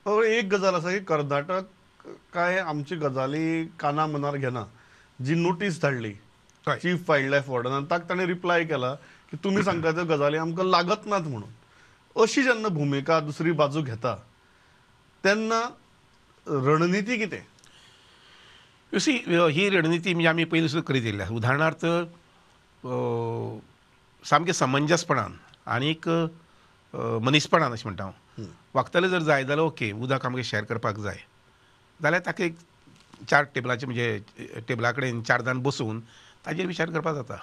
एक गजाल आसा की कर्नाटक काय आमची गजाली काना मनार घेना. जी नोटीस धाडली चीफ वायल्ड लायफ वॉर्डनान, ताका ताणें रिप्लाय केला की तुमी सांगता त्यो गजाली आमकां लागत नात म्हणून. अशी जेन्ना भुमिका दुसरी बाजू घेता तेन्ना रणनिती कितें? You see, ही रणनिती म्हणजे आमी पयलीं सुद्दां करीत येयल्ली आसा. उदाहरणार्थ सामकें समंजसपणान आनीक मनीसपणान अशें म्हणटा हांव, वागतले जर जाय जाल्यार ओके, उदक आमकां शेअर करपाक जाय जाल्यार ताका एक 4 टेबलाचे म्हणजे टेबला कडेन 4 जाण बसून ताजेर विचार करपाक जाता.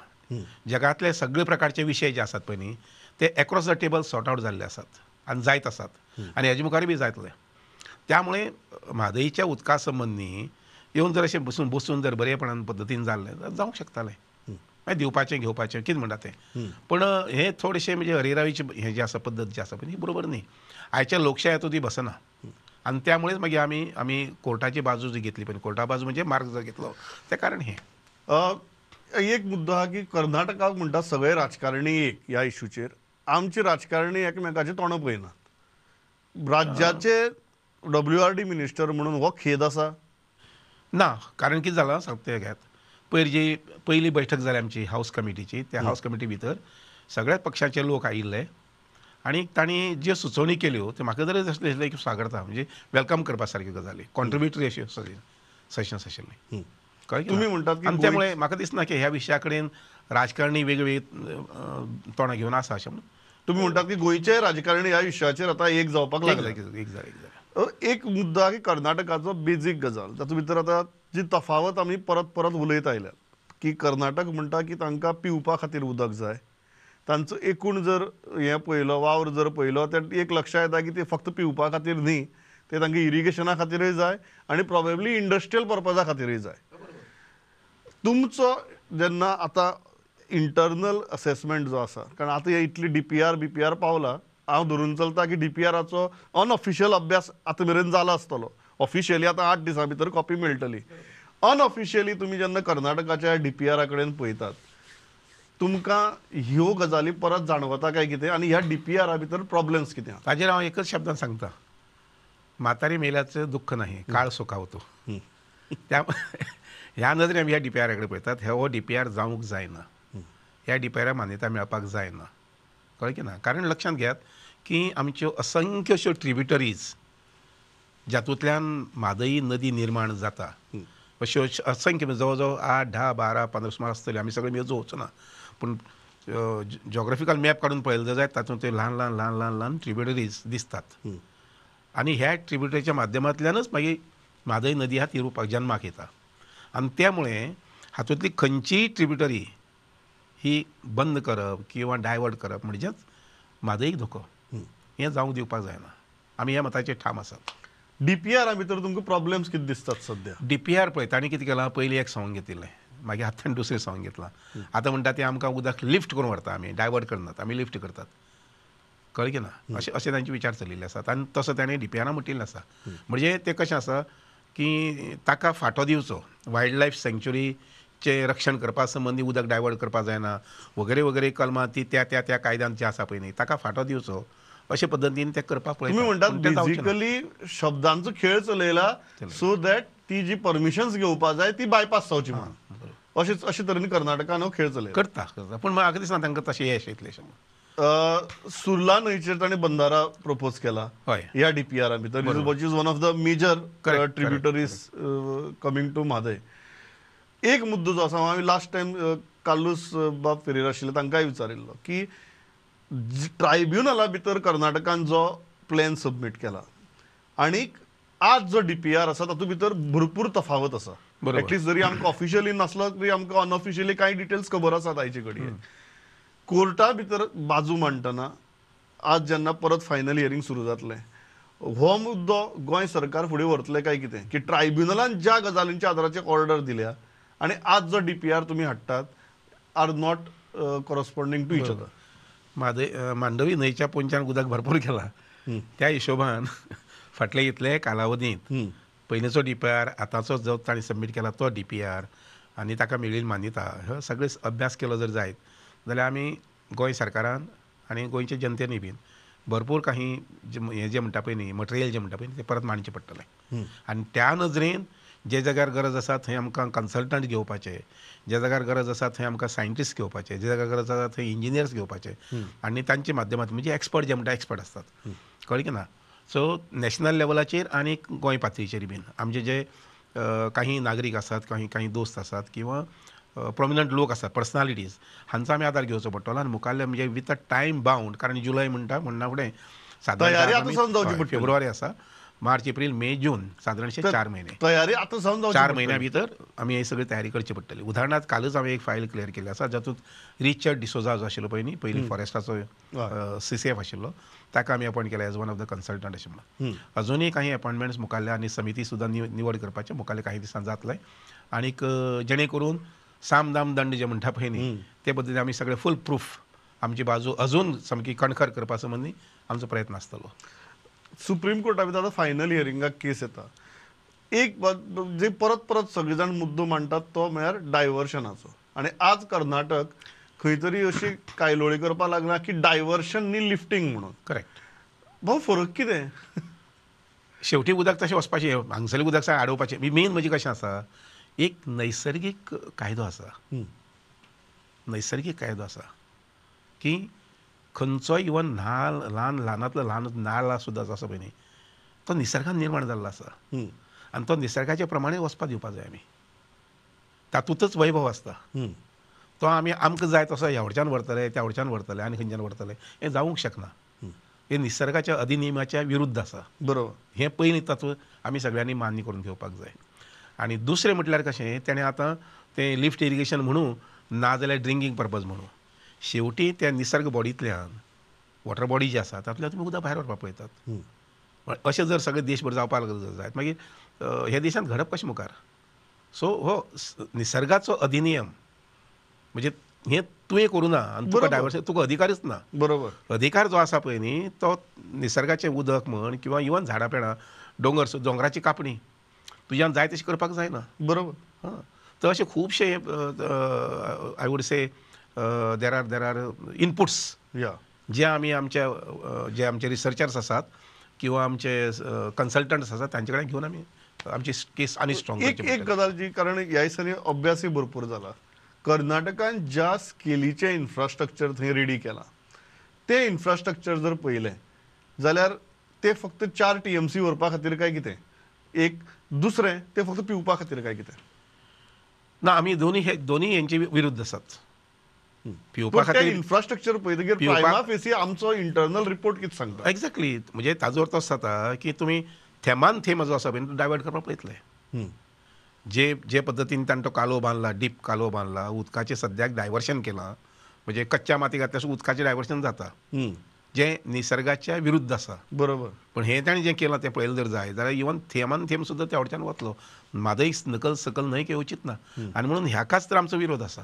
जगांतले सगळे प्रकारचे विशय जे आसात पळय न्ही ते across the table sort out जाल्ले आसात आनी जायत आसात आनी हेजे मुखारूय बी जातले. त्यामुळे म्हादईच्या उदका संबंदी येवन जर अशें बसून बसून जर बरेपणान पद्दतीन जाल्लें जाल्यार जावंक शकतालें, मागीर दिवपाचें घेवपाचें कितें म्हणटा तें. पण हें थोडेशें म्हणजे अरेरावीचें हें जें आसा पद्दत जी आसा पळय ही बरोबर न्ही. आयच्या लोकशाय हातूंत ती बसना आनी त्यामुळेच मागीर आमी आमी कोर्टाची बाजू जी घेतली पळय, कोर्टा बाजू म्हणजे मार्ग जो घेतलो तें कारण हें. एक मुद्दो आहा की कर्नाटकाक म्हणटा सगळे राजकारणी एक ह्या इशूचेर, आमचे राजकारणी एकमेकाचें तोंड पळयनात. राज्याचे WRD minister म्हणून हो खेद आसा ना, कारण कितें जालां सांगता घेयात. पयर जी पयली बैठक जाली आमची हावस कमिटीची, त्या हावस कमिटी भितर सगळ्याच पक्षाचे लोक आयिल्ले आनी तांणी ज्यो सुचोवणी केल्यो त्यो म्हाका जरी दिसलें की स्वागता म्हणजे welcome करपा सारक्यो गजाली, कॉन्ट्रिब्युटरी अश्यो सजेशन्स आशिल्लीं. कळ्ळें? तुमी म्हणटात आनी त्यामुळे म्हाका दिसना की ह्या विशया कडेन राजकारणी वेगवेगळी तोंडां घेवन आसा अशें म्हणून. तुमी म्हणटात की गोंयचे राजकारणी ह्या विशयाचेर आतां एक जावपाक लागले. एक जाले. एक मुद्दो की कर्नाटकाचो बेजीक गजाल तातूंत भितर आतां जी तफावत आमी परत परत उलयत आयल्या की कर्नाटक म्हणटा की तांकां पिवपा खातीर उदक जाय, तांचो एकूण जर हें पळयलो वावर जर पळयलो तर एक लक्षांत येता की ते फक्त पिवपा खातीर न्ही, ते तांकां इरिगेशना खातीरय जाय आनी प्रोबेबली इंडस्ट्रियल पर्पजा खातीरय जाय. तुमचो जेन्ना आतां इंटरनल असेसमेंट जो आसा, कारण आतां हे इतली DPR BPR पावला, हांव धरून चलता की DPRाचो अनऑफिशियल अभ्यास आतां मेरेन जाला आसतलो. ऑफिशियली आतां 8 दिसां भितर कॉपी मेळटली. अनऑफिशियली तुमी जेन्ना कर्नाटकाच्या DPRा कडेन पळयतात तुमकां ह्यो गजाली परत जाणवता काय कितें आनी ह्या DPRा भितर प्रॉब्लेम्स कितें? ताजेर हांव एकच शब्दान सांगता, म्हातारी मेल्याचं दुःख नाही, काळ सुखावतो. त्या ह्या नदरेन आमी ह्या DPRा कडेन पळयतात. हो DPR जावंक जायना, ह्या DPRा मान्यता मेळपाक जायना. कळ्ळें की ना? कारण लक्षांत घेयात की आमच्यो असंख्य अश्यो ट्रिब्युटरीज जातूंतल्यान म्हादई नदी निर्माण जाता अश्यो असंख्य जवळ जवळ 8, 10, 12, 15 सुमार आसतल्यो. आमी सगळे मेजो वचना, पूण जॉग्राफिकल मॅप काडून पळयले जायत तातूंत त्यो ल्हान ल्हान ल्हान ल्हान ल्हान ट्रिब्युटरीज दिसतात आनी ह्या ट्रिब्युटरीच्या माध्यमांतल्यानच मागीर म्हादई नदी ह्या ती रुपाक जन्माक येता. आनी त्यामुळे हातूंतली खंयचीय ट्रिब्युटरी ही बंद करप किंवा डायवर्ट करप म्हणजेच म्हादईक धोको, हें जावंक दिवपाक जायना. आमी ह्या मताचेर ठाम आसात. DPRा भितर तुमकां प्रॉब्लेम्स कितें दिसतात सद्या? DPR पळय तांणी कितें केलां, पयलीं एक सांगून घेतिल्लें, मागीर आतां दुसरें सांगून घेतलां. आतां म्हणटा तें आमकां उदक लिफ्ट करून व्हरता, आमी डायवर्ट करनात, आमी लिफ्ट करतात. कळ्ळें की ना? अशें अशें तांचे विचार चलिल्ले आसात आनी तसो ताणें DPRा म्हटिल्लें आसा. म्हणजे तें कशें आसा की ताका फांटो दिवचो, वायल्ड लायफ सँक्च्युरीचें रक्षण करपा संबंदी उदक डायवर्ट करपाक जायना वगैरे वगैरे कलमां ती त्या त्या त्या कायद्यान जी आसा पळय न्ही ताका फांटो दिवचो अशे पद्दतीन ते करपाक पळयतात. तुमी म्हणटात बेजिकली शब्दांचो खेळ चलयला सो that ती जी परमिशन्स घेवपा जाय ती बायपास जावची म्हणून अशे अशे तरेन कर्नाटकान हो खेळ चलयला. करता करता, पूण म्हाका दिसना तांकां तशें यश येतलें अशें. सुर्ला न्हंयचेर ताणें बंदारा प्रपोज केला ह्या DPRा भितर, which is one of the major tributaries coming to Mhadei. एक मुद्दो जो आसा हांवें लास्ट टायम कार्लूस बाब फेरेर आशिल्ले तांकांय विचारिल्लो की ट्रायब्युनला भितर कर्नाटकान जो प्लॅन सबमीट केला आनी आज जो DPR आसा तातूंत भितर भरपूर तफावत आसा. एटलिस्ट जरी आमकां ऑफिशियली नासलो तरी आमकां अनऑफिशियली कांय डिटेल्स खबर आसात आयचे घडये. कोर्टा भितर बाजू मांडटना आज जेन्ना परत फायनल हियरींग सुरू जातलें हो मुद्दो गोंय सरकार फुडें व्हरतलें काय कितें की ट्रायब्युनलान ज्या गजालींच्या आदाराचेर ऑर्डर दिल्या आनी आज जो DPR तुमी हाडटात are not corresponding to each other. Mhadei Mandovi न्हंयच्या पोंच्यान उदक भरपूर गेला त्या हिशोबान फाटले इतले कालावधींत पयलींचो DPR आतांचो जो तांणी सबमीट केला तो DPR आनी ताका मेळिल्ली मान्यता हो सगळे अभ्यास केलो जर जायत जाल्यार आमी गोंय सरकारान आनी गोंयचे जनतेनूय बीन भरपूर काही हें जें म्हणटा पळय न्ही मटेरियल जें म्हणटा पळय तें परत मांडचें पडटलें. आनी त्या नदरेन जे जाग्यार गरज आसा थंय आमकां कन्सल्टंट घेवपाचे, ज्या जाग्यार गरज आसा थंय आमकां सायंटिस्ट घेवपाचे, ज्या जाग्यार गरज आसा थंय इंजिनियर्स घेवपाचे आनी तांच्या माध्यमांत म्हणजे एक्सपर्ट जे म्हणटा एक्सपर्ट आसतात, कळ्ळें की ना. सो नॅशनल लेवलाचेर आनी गोंय पातळीचेर बीन आमचे जे काही नागरीक आसात, काही काही दोस्त आसात किंवा प्रोमिनंट लोक आसात, पर्सनालिटीज, हांचो आमी आदार घेवचो पडटलो. आनी मुखाल्ले म्हणजे विथ अ टायम बाउंड, कारण जुलय म्हणटा म्हणना फुडें सादारण फेब्रुवारी आसा, मार्च एप्रील मे जून, सादारणशे 4 महिने तयारी आतां जावन 4 म्हयन्या भितर आमी ही सगळी तयारी करची पडटली. उदाहरणार्थ कालच हांवें एक फायल क्लियर केल्ली आसा जातूंत रिचर्ड डिसोजा जो आशिल्लो पळय न्ही, पयलीं फॉरेस्टाचो CCF आशिल्लो, ताका आमी अपॉयंट केला as one of the consultant अशें म्हणून. अजुनूय काही अपॉयंटमेंट्स मुखाल्ले आनी समिती सुद्दां निवड करपाचे मुखाल्ले काही दिसान जातले आनीक जेणे करून साम दाम दंड जे म्हणटा पळय न्ही ते पद्दतीन आमी सगळे फूल प्रूफ आमची बाजू अजून सामकी कणखर करपा संबंदी आमचो प्रयत्न आसतलो. सुप्रीम कोर्टा भितर आतां फायनल हियरिंगाक केस येता. एक जे परत परत सगळे जाण मुद्दो मांडटात तो म्हळ्यार डायवर्शनाचो. आनी आज कर्नाटक खंय तरी अशी कायलोळी करपाक लागला की डायवर्शन न्ही लिफ्टींग म्हणून. करेक्ट. भाऊ फरक कितें? शेवटी उदक तशें वचपाचें, हांगसरलें उदक सगळें आडोवपाचें. मेन म्हणजे कशें आसा, एक नैसर्गीक कायदो आसा, नैसर्गीक कायदो आसा की खंयचोय इवन ल्हान ल्हान ल्हानांतलो ल्हान नाला सुद्दां जो आसा पळय न्ही तो निसर्गान निर्माण जाल्लो आसा आनी तो निसर्गाच्या प्रमाणे वचपाक दिवपाक जाय आमी. तातूंतच वैभव आसता. तो आमी आमकां जाय तसो ह्या वटच्यान व्हरतले, त्या वटच्यान व्हरतले आनी खंयच्यान व्हरतले हें जावंक शकना. हें निसर्गाच्या अधिनियमाच्या विरुद्ध आसा. बरोबर. हें पयलीं तत्व आमी सगळ्यांनी मान्य करून घेवपाक जाय. आनी दुसरें म्हटल्यार कशें, तेणें आतां तें लिफ्ट इरिगेशन म्हणूं ना जाल्यार ड्रिंकींग पर्पज म्हणूं, शेवटी त्या निसर्ग बॉडींतल्यान वॉटर बॉडी जी आसा तातूंतल्यान तुमी उदक भायर व्हरपाक पळयतात. अशें जर सगळें देशभर जावपाक लागलं जायत मागीर ह्या देशांत घडप कशें मुखार. सो हो निसर्गाचो अधिनियम म्हणजे हें तुवें करूं ना आनी तुका डायवर्सन तुका अधिकारच ना. बरोबर. अधिकार जो आसा पळय न्ही तो निसर्गाचें उदक म्हण किंवा इवन झाडां पेडां, दोंगर, दोंगराची कापणी तुज्यान जाय तशें करपाक जायना. बरोबर. हां, तर अशे खुबशे I would say there are inputs जे आमी आमच्या जे आमचे रिसर्चर्स आसात किंवा आमचे कन्सल्टंट्स आसात तांचे कडेन घेवन आमी आमची केस आनी स्ट्रॉंग. एक गजाल जी, कारण ह्या दिसांनी अभ्यासूय भरपूर जाला, कर्नाटकान ज्या स्केलीचें इन्फ्रास्ट्रक्चर थंय रेडी केलां तें इन्फ्रास्ट्रक्चर जर पळयलें जाल्यार तें फक्त 4 TMC व्हरपा खातीर काय कितें, एक दुसरें तें फक्त पिवपा खातीर काय कितें ना. आमी दोनी हे दोनी हेंचे विरुद्ध आसात. पिवपा खातीर इन्फ्रास्ट्रक्चर पळयतकीर प्रायमा फेसी आमचो इंटरनल रिपोर्ट कितें सांगता एक्झॅक्टली. म्हणजे ताजो अर्थ असो जाता की तुमी थेमान थेम जो आसा पळय तो डायवर्ट करपाक पळयतले. जे जे पद्दतीन ताणें तो कालो बांदला, डीप कालो बांदला, उदकाचें सद्याक डायवर्शन केलां, म्हणजे कच्च्या माती घातल्यार उदकाचें डायवर्शन जाता जें निसर्गाच्या विरुद्ध आसा. बरोबर. पण हें ताणें जें केलां तें पळयलें जर जाय जाल्यार इवन थेमान थेम सुद्दां त्या वटच्यान वतलो, म्हादय नकल सकल न्हय घेवचीच ना. आनी म्हणून ह्याकाच तर आमचो विरोध आसा,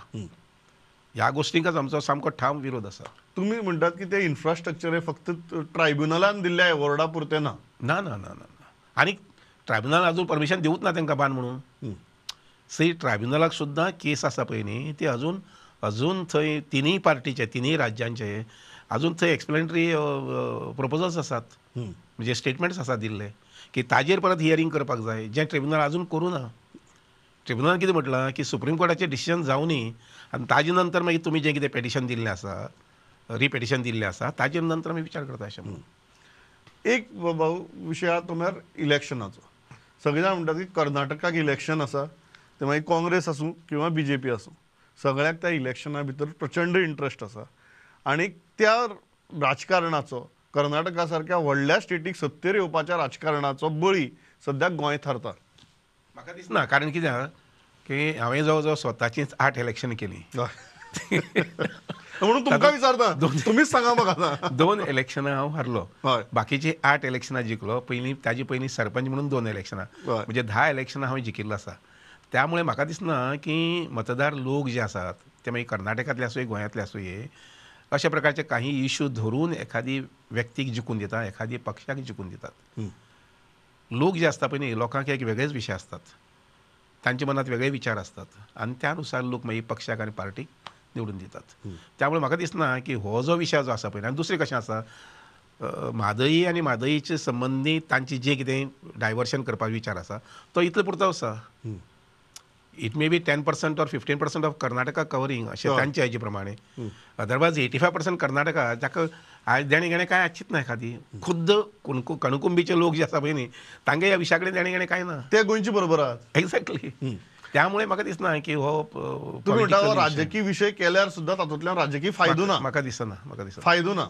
ह्या गोष्टींकाच आमचो सामको ठाम विरोध आसा. तुमी म्हणटात की तें इन्फ्रास्ट्रक्चर हें फक्त ट्रायब्युनलान दिल्ल्या एवॉर्डा पुरतें ना. ना ना ना ना. आनी ट्रायब्युनल अजून परमिशन दिवूच ना तांकां बांद म्हणून. सी ट्रायब्युनलाक सुद्दां केस आसा पळय न्ही ती अजून अजून थंय तिनूय पार्टीचे, तिनूय राज्यांचे अजून थंय एक्सप्लेनेटरी प्रपोजल्स आसात, म्हणजे स्टेटमेंट्स आसात दिल्ले की ताजेर परत हियरींग करपाक जाय, जें ट्रिब्युनल अजून करूं ना. ट्रिब्युनलान कितें म्हटलां की सुप्रीम कोर्टाचें डिसिजन जावनी आनी ताजे नंतर मागीर तुमी जें कितें पेटिशन दिल्लें आसा, रिपेटिशन दिल्लें आसा, ताजेर नंतर आमी विचार करता अशें म्हणून. एक भाऊ विशय आहा तो म्हळ्यार इलेक्शनाचो. सगळे जाण म्हणटात की कर्नाटकाक इलेक्शन आसा, ते मागीर काँग्रेस आसूं किंवा BJP आसूं, सगळ्यांक त्या इलेक्शना भितर प्रचंड इंट्रस्ट आसा आनी त्या राजकारणाचो, कर्नाटका सारक्या व्हडल्या स्टेटीक सत्तेर येवपाच्या राजकारणाचो बळी सद्याक गोंय थारता. म्हाका दिसना, कारण कितें आहा की हांवें जवळ जवळ स्वताचीच 8 इलेक्शन केली म्हणून तुमकां विचारता, तुमीच सांगा म्हाका. 2 इलेक्शनां हांव हारलो, बाकीची 8 इलेक्शनां जिखलो. पयलीं ताजे पयलीं सरपंच म्हणून 2 इलेक्शनां, म्हणजे 10 इलेक्शनां हांवें जिखिल्लो आसा. त्यामुळे म्हाका दिसना की मतदार लोक जे आसात ते मागीर कर्नाटकांतले आसूं, गोंयांतले आसूं, अशा प्रकारचे काही इश्यू धरून एखादी व्यक्तीक जिखून दिता, एखादी पक्षाक जिखून दितात. लोक जे आसता पळय न्ही, लोकांक एक वेगळेच विशय आसतात, तांच्या मनात वेगळे विचार आसतात आनी त्यानुसार लोक मागीर पक्षाक आनी पार्टीक निवडून दितात. त्यामुळे म्हाका दिसना की हो जो विशय जो आसा पळय. आनी दुसरें कशें आसा, म्हादई आनी म्हादईचे संबंदी तांची जे कितें डायवर्शन करपाचो विचार आसा तो इतलो पुरतो आसा. It may be 10% or 15% of Karnataka covering अशें तांचे हेजे प्रमाणे, अदरवायज 85% कर्नाटका जाका आयज देणें घेणें कांय आसचीच ना. एखादी खुद्द कणकुंबीचे लोक जे आसा पळय न्ही तांगे ह्या विशया कडेन देणें घेणें कांय ना, ते गोंयचे बरोबर आहात. एक्झॅक्टली. त्यामुळे म्हाका दिसना की हो तुमी म्हणटा राजकीय विशय केल्यार सुद्दां तातूंतल्यान राजकीय फायदो ना. म्हाका दिसना, म्हाका दिसना फायदो ना.